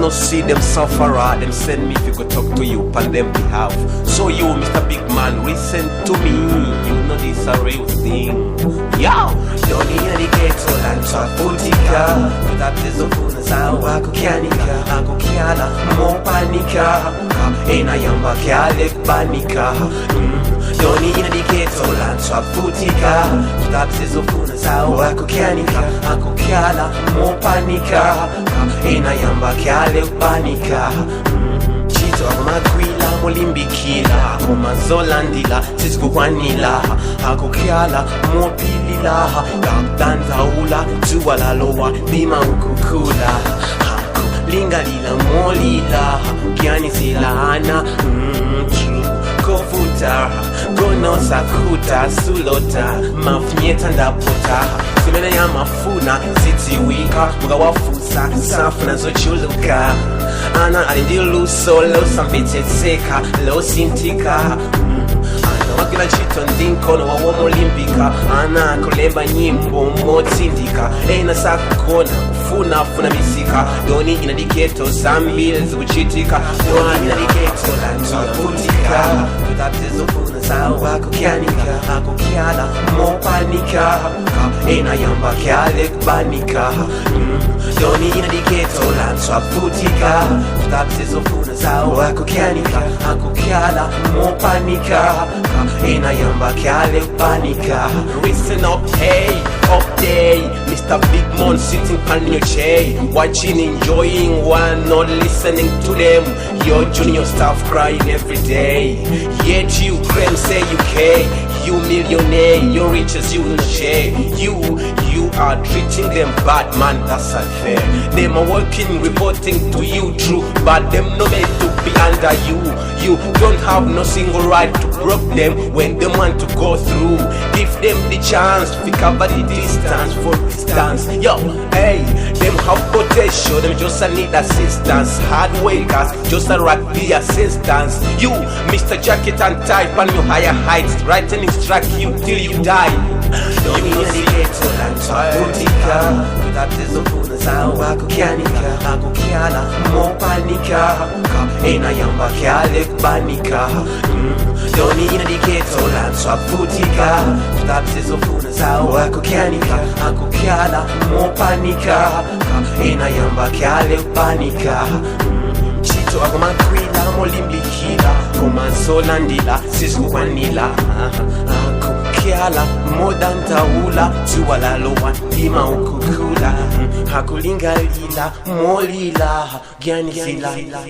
no see them sufferer, them send me if you go talk to you on them behalf. So you, Mr. Big Man, listen to me. You know this a real thing. Yo! Doni inna the ghetto anthu avutika kutapeza zawo akukyanika akukyala mopanika ena yamba kyale kubanika. Doni inna the ghetto anthu avutika kutapeza zawo akukyanika akukyala mopanika ena yamba kyale kubanika. Ntchito akumagwila molimbikila komazolandila sizikukwanila akukyala mopilila kakudandaula dzuwa lalowa lima ukukula akulingalila molila kuganizila ana true kovuta gonosakuta sulota mafunyeta ndapota zimene yamafuna zidziwika mukawafusa safuna zochuluka ana ali ndi luso losamvetsetseka losinthika. Ana wagwira ntchito ndi mkono wawo molimbika ana kulemba nyimbo motsindika ena sakugona kufunafuna misika. Doni inna the ghetto zambiri zikuchitika. Doni inna the ghetto anthu avutika kutapeza zawo akukyanika akukyala mopanika ena yamba kyale kubanika. Doni inna the ghetto anthu avutika kutapeza zawo akukyanika akukyala mopanika ena yamba kyale kubanika. Listen up, hey, up day, Mr. Big Man sitting on your chair, watching, enjoying while not listening to them. Your junior staff crying every day. Yet you claim say you care. You millionaire, you're rich as you will share. You are treating them bad, man, that's unfair. Them are working, reporting to you, true, but them no made to be under you. You don't have no single right to broke them when them want to go through. Give them the chance to cover the distance for distance. Yo, hey, them have potential, them just need assistance. Hard workers, just a rock the assistance. You, Mr. Jacket and tie, on your higher heights, write and instruct you till you die. Doni inna the ghetto anthu avutika kutapeza zawo akukyanika akukyala mopanika ena yamba kyale kubanika. Doni inna the ghetto anthu avutika kutapeza zawo akukyanika akukyala mopanika ena yamba kyale kubanika. Ntchito akumagwila molimbikila komazolandila sizikukwanila akukyala modandaula dzuwa lalowa lima ukukula akulingalila molila kuganizila.